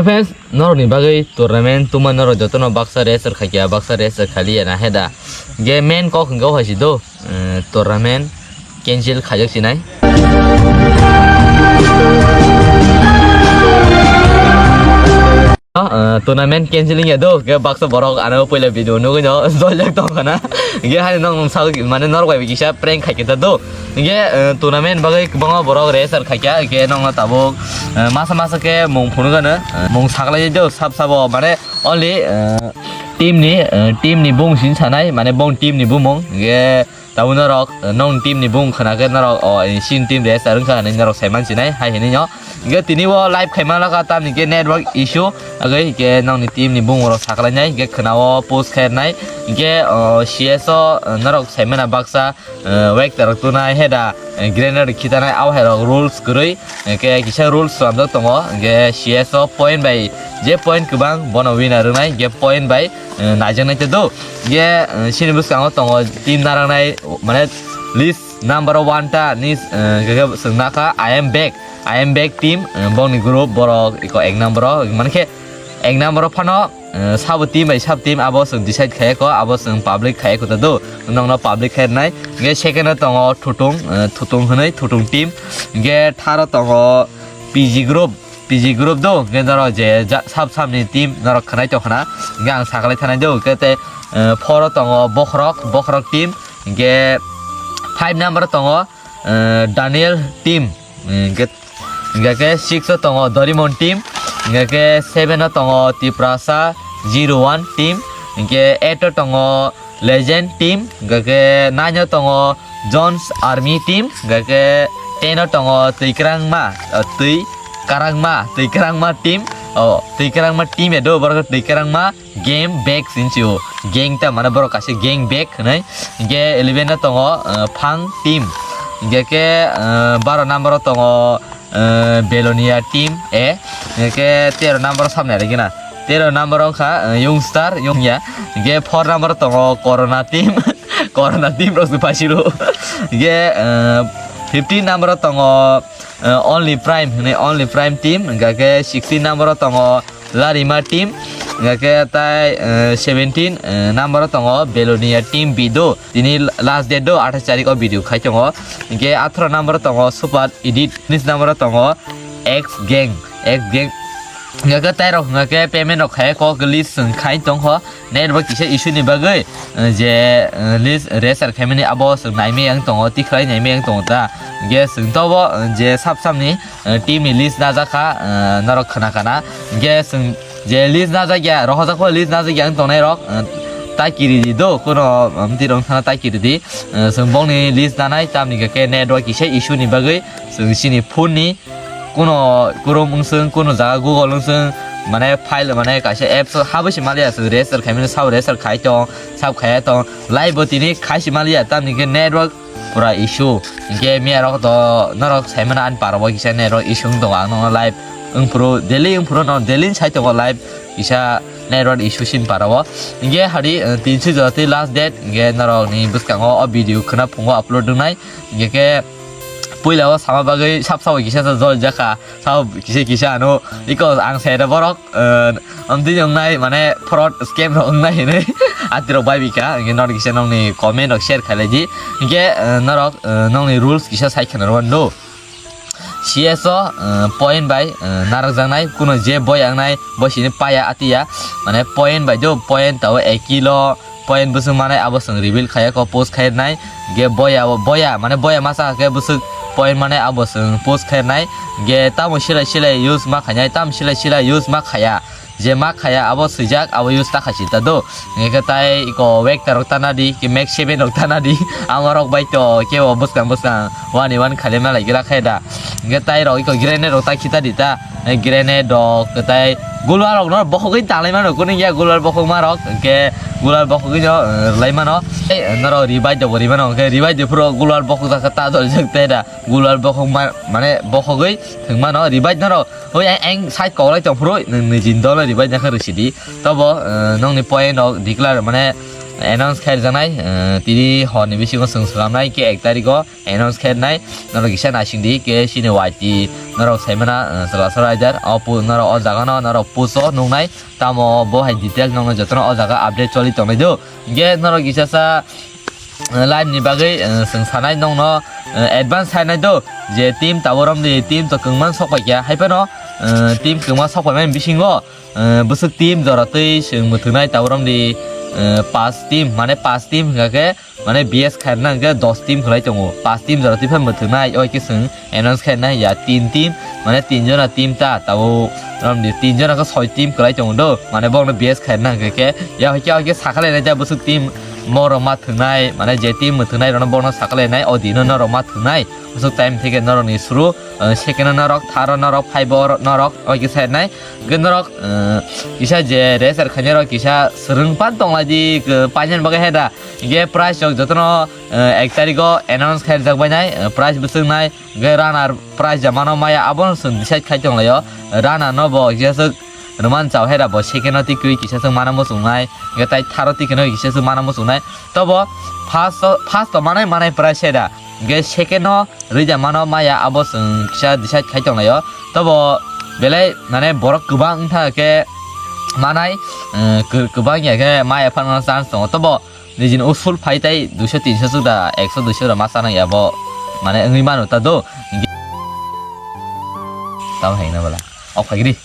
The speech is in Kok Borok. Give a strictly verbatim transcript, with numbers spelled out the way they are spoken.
Friends, norokni bagwi tournament tuma norok jotono baksa register khaikya, baksa register khaliya na heda. Ge main kok hwnkhe o hai si do, eh, tournament cancel khaijak sinai. Ah, eh, tournament cancel wngya do, ge baksa borok ano puila video nugwi no joljak tong khana. Ge hai nong sak mane norok bai kisa prank khaikya do. Hingke, eh, tournament bagwi kwbangma borok register khaikha, hingke nokno tabuk, eh, masa masa khe mung phunukgano, eh, mung saklai do sab sabo, mane only, eh, team ni, eh, team ni bung sin sanai, mane bong team ni bumung, hingke tabuk norok, eh, nong team ni bung khwna khe norok o, eh, sin team register wngkha hinwi norok saiman sinai, hai hinwi no. Hingke tini o live khaima lakha tamni khe network issue, agwi hingke nongni team ni bung rok saklai nai, hingke khwna o post khair nai, hingke, o, C S o, eh, norok saimana baksa, eh, wek terok tunai heda, eh, grenade khitanai, au hai rok rules kwrwi, eh, ke kisa rules swnamjak tongo, hingke C S o point bai je point kwbang bono winner wngnai, hingke point bai, eh, naijaknai te do. Hingke, eh, sini bwskango tongo team narwknai, mane list number one ta ni, eh, hingke swngna kha, I am back, I am back team, eh, bongni group borok iko ek number o, mankhe ek number o phano, eh, sabo team bai sab team abo chwng decide khaiyako, abo chwng public khaiyako ta do, nongno public khairnai. Hingke second o tongo Thutung, eh, Thutung hwnwi Thutung team. Hingke third o tongo P G group, P G group do, hingke norok je ja-, sab sab ni team norok khwnai tongkhna, hingke ang saklai thanai do, hingke tei, eh, four o tongo Bokhorok, Bokhorok team, hingke five number o tongo, eh, Daniel team, eh, hingke Hingkha khe six o tongo Dorimon team, hingkha khe seven o tongo Tiprasa zero one team, hingkhe eight o tongo Legend team, hingkha khe nine o tongo Jones Army team, hingkha khe ten o tongo Twikrangma, ah, Twi Karangma, Twikrangma team, oh, Twikrangma team edo borok Twikrangma. Gang bag sinchio. Gang ta mane borok kaisa gang bag hwnwi. Hingke eleven o tongo, uh, Phang team. Hingke khe, uh, baro number o tongo, uh, Belonia team A. Hingke tero number o samnai rwgena. Tero number o wngkha, uh, Youngstar, Yongya. Hingke four number o tongo Corona team. Corona team rok se paisiro. Hingke, uh, fifteen number o tongo, uh, Only Prime hwnwi Only Prime team. Hingke sixteen number o tongo Larima team, hingkha khe tai, eh, seventeen, eh, number o tongo Belonia team B do. Tini last date do, athais tarik o video khai tongo. Hingkhe atharo number o tongo Super Edit, unis number o tongo X Gang, X Gang. Hingkha khe tai rok hingkha khe payment rok khai kok list chwng khai tongkho. Network kisa issue ni bagwi, eh, je, eh, list register khaimani abo chwng naimai ang tongo, tikhlai naimai ang tongo ta. Hingkhe chwng tobo, eh, je sab sab ni eh, team ni list najak kha, eh, norok khna kana. Hingkhe chwng je list najak ya, rohorjak pho list najak ya wng tongnai rok, eh, tai kiri di do, kuno, um, twi rok thana tai kiri di. Eh, chwng bongni list nanai, tamni khe network kisa issue ni bagwi chwng chini phone ni kuno Chrome wng chwng, kuno jaga Google wng chwng, mane file, mane kaisa apps o habwi se maliya chwng register khaimani, sabo register khai tong, sab khaiya tong, live bo tini khai se maliya, tamni khe network pura issue. Hingke miya rok to norok saimano ani para bo kisa network issue wng tongo, ang nono live wngphuru daily wngphuru no daily sai tongo live kisa network issue sin para o. Hingke hari, eh, tinso jora tei last date, hingke norok ni bwskango o video khwna phungo upload wngnai. Hingke khe puila o sama bagwi sab sabo kisa sa jol jakha. Sao kisa kisa ano iko ang sai da borok, eh, amtwi wngnai mane fraud scam rok wngnai hinwi atirok bai bika, hingke norok kisa nokni comment rok share khailai di. Hingke, eh, norok, eh, nokni rules kisa sai kheno rwno. C S o, eh, point bai, eh, narwkjaknai, kuno je boy wngnai, boy sini paya atiya, mane point bai do, point tao ekilo, point bwswk manai abo chwng reveal khaiya kho post khairnai. Hingke boya bo boya, mane boya masa khe bwswk point manai abo chwng post khairnai. Hingke tamo silai silai use ma khainai, tamo silai silai use ma khaiya. Je ma khaiya abo swijak, abo use ta khaisi ta do. Hingke tai iko wek ta rok ta nadi, ki mek seven rok ta nadi. Ama rok bai to kebo bwskang bwskang one in one khali malai gira khai da. Hingke tai rok iko grenade rok ta khita di ta. Eh, grenade rok, tai gulwal rok no bokhogwi tanglai mano, kuning ya gulwal bokhok ma rok, hingke gulwal bokhogwi no, eh, rwlai mano. Eh, norok revive de bo rwi mano, hingke revive de phuru gulwal bokhok jakha ta dol jak te da, gulwal bokhok ma, mane bokhogwi thwng mano, revive norok. Hoi, ang, ang side koklai tong phuru, nwng niji dol revive jakha rwsidi. Tobo, eh, nongni point rok declare, mane, announce khairjaknai, eh, tini horni bisingo chwng swlamnai, khe ek tarikgo announce khairnai. Norok kisa naisingdi, khe chini Y T norok saimana, eh, Chwla Sora Rider, o pu-, norok o jagano norok post o nuknai, tamo bo hai detail nokno jotono o jaga update choli tongnai do. Hingkhe norok kisa sa, eh, live ni bagwi, eh, chwng sanai nokno, eh, advance sainai do, je team tabuk romdi team to kwngma sokpaikha, haiphano, eh, team kwngma sokpaimani bisingo, eh, bwswk team jora twi chwng mwthwngnai tabuk romdi, eh, pas team, mane pas team hwnkha khe, mane B S khairna hwnkhe dos team khwlai tongo, pas team jora twi phano mwthwngnai, oi khe chwng announce khainai ya tin team, mane tin jona team ta tabuk romdi tin jona khe soi team khwlai tongo do, mane bokno B S khairna hwnkhe khe ya hoi khe, hoi khe sakalainai ta bwswk team morok ma thwngnai, mane je team mwthwngnai rokno bokno sakalainai, o dino norok ma thwngnai, bwswk time theke norokni suru, eh, second o norok, third o norok, five o norok, oi khe sainai, hwnkhe norok, eh, kisa je racer khainai rok kisa swrwng pan tonglaidi, eh, painani bagwi heda, hingkhe prize rok jotono, eh, ek tarikgo announce khairjak bainai, eh, prize bwswk nai, hingkhe runner prize ja mano maya abono chwng decide khai tonglaio, runner no bo kisa swk rwman chao heda bo second o tikwi kisa swk mano muchungnai, hingkhe tai third o tikwi no kisa swk mano muchungnai, tobo first o, first o manai manai prize heda, hingkhe second o rwja mano maya abo chwng kisa decide khai tonglaio. Tobo belai mane borok kwbang wngkha khe manai, eh, kw-, kwbang ya khe maya phano chance tongo. Tobo nijini usul phai tai duiso tinso chwk da, ekso duiso da ma chanai abo mane wngwi mano ta do. Tamo hai na bala. Off khai gidi.